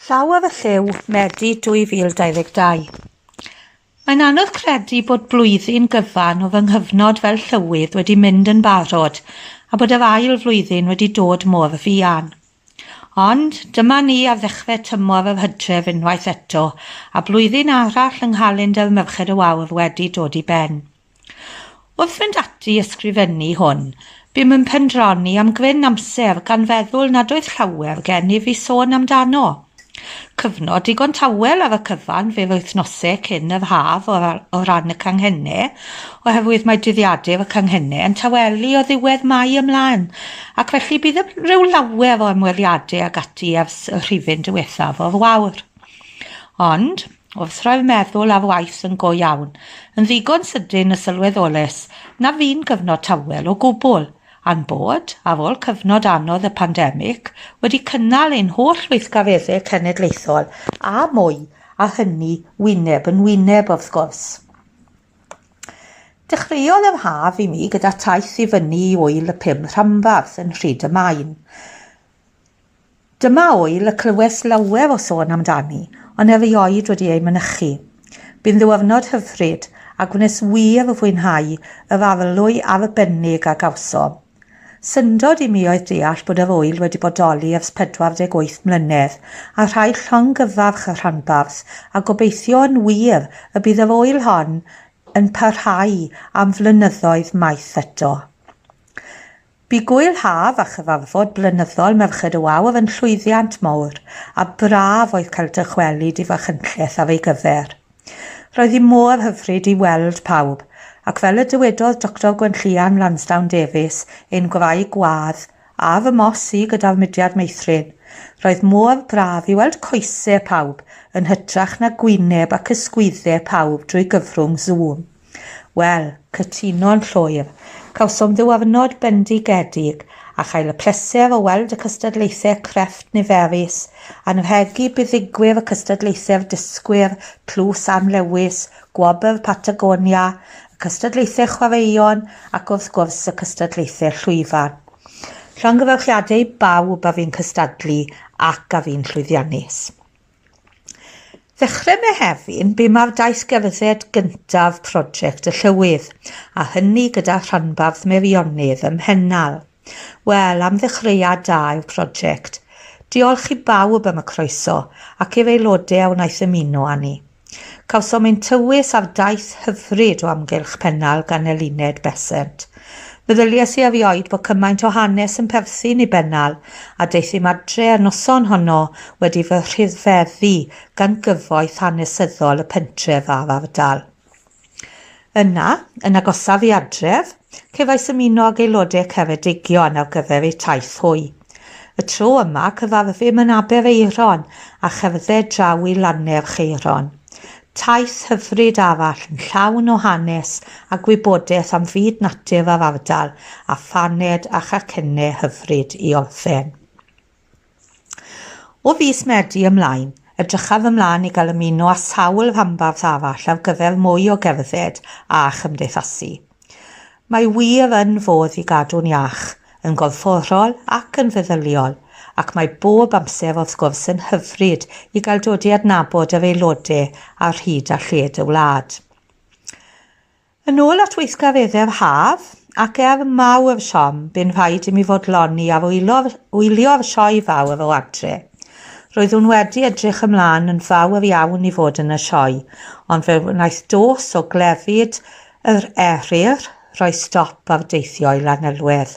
Llaw ar y llyw, Medi 2022. Mae'n anodd credu bod blwyddyn gyfan o fy nghyfnod fel llywydd wedi mynd yn barod a bod yr ail flwyddyn wedi dod mor fuan. Ond, dyma ni ar ddechrau tymor yr hydref unwaith eto, a blwyddyn arall yng nghalendr Merched y Wawr wedi dod i ben. Wrth fynd ati i ysgrifennu hwn, bum yn pendroni am gryn amser gan feddwl nad oedd llawer gennyf i sôn amdano. Cyfnod digon tawel ar y cyfan fu'r wythnosau cyn yr haf o, o ran y canghennau, oherwydd mae dyddiadur y canghennau yn tawelu o ddiwedd Mai ymlaen, ac felly bydd rhyw lawer o ymweliadau ag ati ers y rhifyn diwethaf o'r wawr. Ond, Wrth roi'r meddwl ar waith yn go iawn, yn ddigon sydyn y sylweddoles na fu'n gyfnod tawel o gwbl, a'n bod, ar ôl cyfnod anodd y pandemig, wedi cynnal ein holl weithgareddau cenedlaethol a mwy, a hynny wyneb yn wyneb wrth gwrs. Dechreuodd yr haf i mi gyda taith i fyny i Ŵyl y Pum Rhanbarth yn Rhyd-y-main. Dyma ŵyl y clywes lawer o sôn amdani, ond erioed wedi ei mynychu. Bu'n ddiwrnod hyfryd, a gwnes wir fwynhau yr arlwy arbennig a gawsom. Syndod i mi oedd deall bod yr ŵyl wedi bodoli ers 48 mlynedd, a rhaid llongyfarch y rhanbarth, a gobeithio yn wir y bydd yr ŵyl hon yn parhau am flynyddoedd maith eto. Bu Gŵyl Haf a Chyfarfod Blynyddol Merched y Wawr yn llwyddiant mawr, a braf oedd cael dychwelyd i Fachynlleth ar ei gyfer. Roedd hi mor hyfryd i weld pawb, ac fel y dywedodd Doctor Gwenllian Lansdowne Davies, ein gwraig wadd, a fy mos i gyda'r Mudiad Meithrin, roedd mor braf i weld coesau pawb yn hytrach na gwyneb ac ysgwyddau pawb drwy gyfrwng Zoom. Wel, cytuno'n llwyr. Cawsom ddiwrnod bendigedig, a chael y pleser o weld y cystadlaethau crefft niferus, anrhegu buddugwyr y cystadlaethau'r dysgwyr, Tlws Ann Lewis, Gwobr Patagonia, y cystadlaethau chwaraeon ac wrth gwrs y cystadlaethau llwyfan. Llongyfarchiadau i bawb a fu'n cystadlu ac a fu'n llwyddiannus. Ddechrau Mehefin, bum ar daith gerdded gyntaf Prosiect y Llywydd, a hynny gyda rhanbarth Meirionnydd ym Mhennal. Wel, am ddechreuad da i'r prosiect. Diolch i bawb am y croeso, ac i'r aelodau a wnaeth ymuno â ni. Cawsom ein tywys ar daith hyfryd o amgylch Pennal gan Eluned Besant. Meddyliais i erioed bod cymaint o hanes yn perthyn i Bennal, a deuthum adre y noson honno wedi fy rhyfeddu gan gyfoeth hanesyddol y pentref a'r ardal. Yna, yn agosaf i adref, cefais ymuno ag aelodau Ceredigion ar gyfer eu taith hwy. Y tro yma, cyfarfum yn Aberaeron a cherdded draw i Lannerch Aeron. Taith hyfryd arall yn llawn o hanes a gwybodaeth am fyd natur a'r ardal, a phaned a chacennau hyfryd i orffen. O fis Medi ymlaen, edrychaf ymlaen i gael ymuno â sawl rhanbarth arall ar gyfer mwy o gerdded a chymdeithasu. Mae wir yn fodd i gadw'n iach, yn gorfforol ac yn feddyliol, ac mae bob amser wrth gwrs yn hyfryd i gael dod i adnabod yr aelodau ar hyd a lled y wlad. Yn ôl at weithgareddau'r haf, ac er mawr siom, bu'n rhaid i mi fodloni ar wylio'r sioe fawr o adre. Roeddwn wedi edrych ymlaen yn fawr iawn i fod yn y sioe, ond fe wnaeth dos o glefyd yr eryr roi stop ar deithio i Lanelwedd.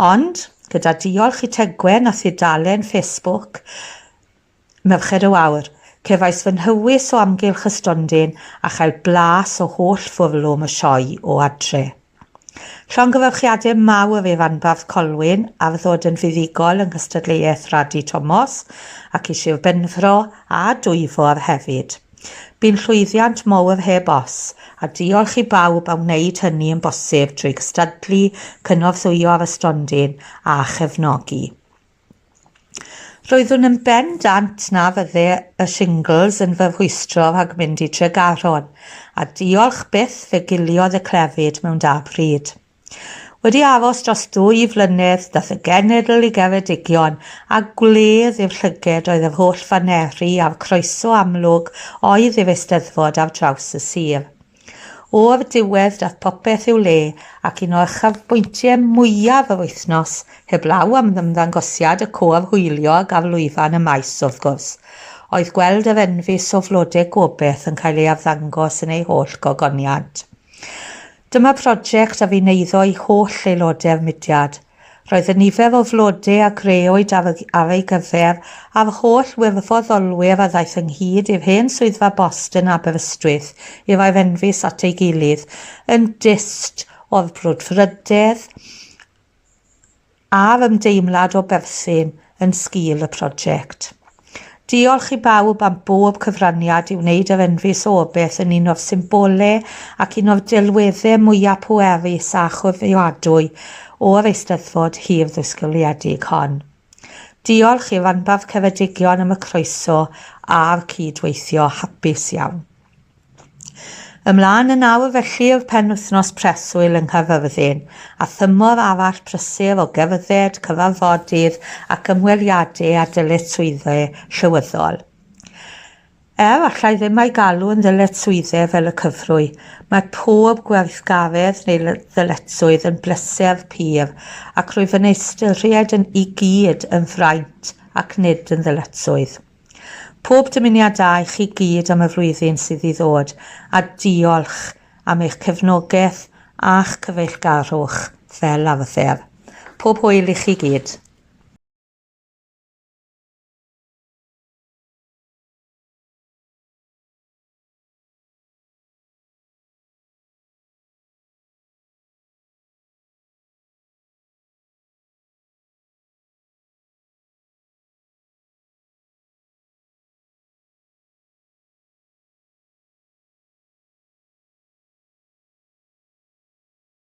Ond, gyda diolch i Tegwen a thudalen Facebook, Merched y Wawr, cefais fy nhywys o amgylch y stondin a chael blas o holl fwrlwm y sioe o adre. Llongyfarchiadau mawr i ranbarth Colwyn ar ddod yn fuddugol yng nghystadleuaeth Radi Tomos ac i Sir Benfro a Dwyfor hefyd. Bu'n llwyddiant mawr heb os, a diolch i bawb a wneud hynny yn bosib drwy gystadlu, cynorthwyo ar y stondin a chefnogi. Roeddwn yn bendant na fydde y shingles yn fy rhwystro rhag mynd i Tregaron, a diolch byth fe giliodd y clefyd mewn da bryd. Wedi aros dros ddwy flynedd, daeth y genedl i Geredigion, a gwledd i'r llyged oedd yr holl faneri a'r croeso amlwg oedd i'r Eisteddfod ar draws y sir. O'r diwedd daeth popeth i'w le, ac un o uchafbwyntiau mwyaf yr wythnos, heblaw am ymddangosiad y côr hwyliog ar lwyfan y maes wrth gwrs, oedd gweld yr enfys o flodau gobeith yn cael ei arddangos yn ei holl gogoniant. Dyma prosiect a fu'n eiddo i holl aelodau'r mudiad. Roedd y nifer o flodau a grëwyd ar, ar ei gyfer a'r holl wirfoddolwyr a ddaeth ynghyd i'r hen swyddfa bost yn Aberystwyth i roi'r enfys at ei gilydd yn dyst o'r brwdfrydedd a'r ymdeimlad o berthyn yn sgil y prosiect. Diolch i bawb am bob cyfraniad i wneud yr enfys o obaith yn un o'r symbolau ac un o'r delweddau mwyaf pwerus a chofiadwy o'r Eisteddfod hir ddisgwyliedig hon. Diolch i Ranbarth Ceredigion am y croeso a'r cydweithio hapus iawn. Ymlaen yn awr felly yw'r penwythnos preswyl yng Nghaerfyrddin, a thymor arall prysur o gerdded, cyfarfodydd ac ymweliadau â dyletswyddau llywyddol. Er allai ddim ei galw yn ddyletswyddau fel y cyfrwy, mae pob gweithgaredd neu ddyletswydd yn bleser pur ac rwyf yn ei ystyried yn i gyd yn fraint ac nid yn ddyletswydd. Pob dymuniad da i chi gyd am y flwyddyn sydd i ddod, a diolch am eich cefnogaeth a'ch cyfeillgarwch fel arfer. Pob hwyl i chi gyd.